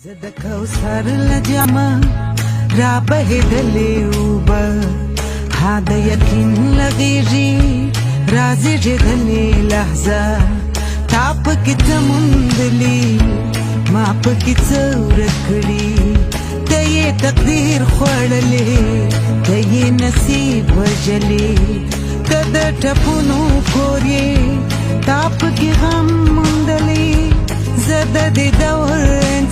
زه د کوثر له جامه را بهېدلې اوبه، ها د یقین له غېږې را زېږېدلې لحظه، تا پکې څه موندلي، ما پکې څه ورک کړي، ته یې تقدیر خوړلې، ته یې نصیب وژلې، ته د ټپونو کور یې، تا پکې غم موندلی، زه د دې دور